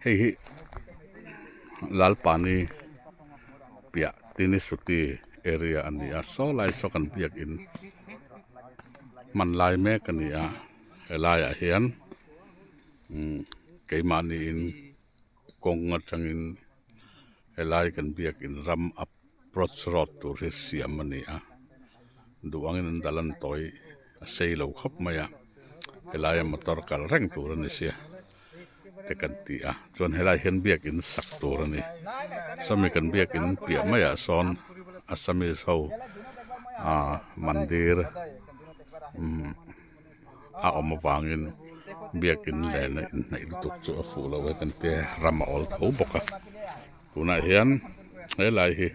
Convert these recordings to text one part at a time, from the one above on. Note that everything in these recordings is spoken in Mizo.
Hei hi Lalpani piah Tinisuti area a ni a saw lai saw kan biakin hman lai mek a ni a helaiah hian umm keimahniin kawng atangin helai kan biakin ram approach road tur hi siam a ni a duh angin an dal an tawi a sei lo khawp mai a helaia motor kal reng tur a ni sia te kan ti a chuan helaiah hian biakin sak tur a ni sawmi kan biakin piah maiah sawn assamese ho ah mandir umm a awm avangin biakin lena inhnaih lutuk chu a fuh lo e kan tia ram a awl tho bawk a tunah hian helai hi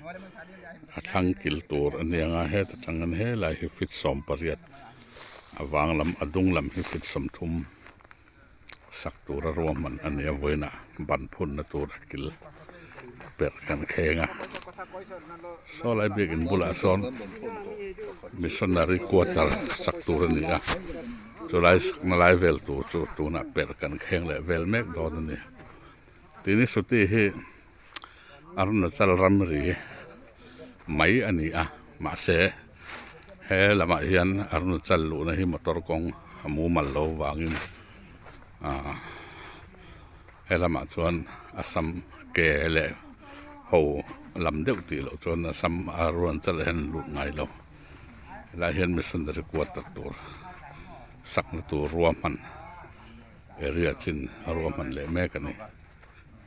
a thlang kil tur a ni ang a heta tangin helai hi feet 18 a vang lam a dung lam hi feet 30 sak tura ruahman a nia vawiinah ban phunna tur a kil perh kan kheng a saw lai biakin bulah sawn missionary quarter sak tur a ni a chulai sakna lai vel tur chu tunah perh kan kheng leh vel mek dawn a ni Tinisuti hi Arunachal ramri mai a ni a mahse he lamah hian Arunachal luhna hi motor kawng a mumal lo vangin ah he lamah chuan Assam ke leh ho lam deuh tih loh chuan Assam Arunachal ah hian an lut ngai lo helaiah hian missionary quarter tur sakna tur ruahman area chin a ruahman leh mek a ni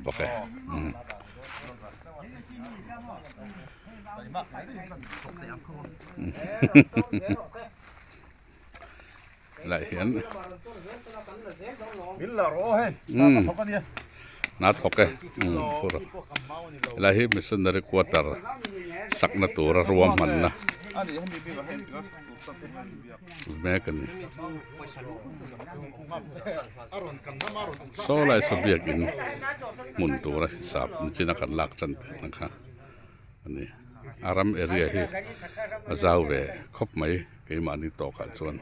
bawk e umm. Helaiah hian umm hna thawk e umm helai hi missionary quarter sakna tura ruahmanna mek a ni. Saw lai saw biakin hmun tura hisap nichina kan lak tan tih ang kha a ni a ram area hi a zau ve khawp mai keimahni tawkah chuan.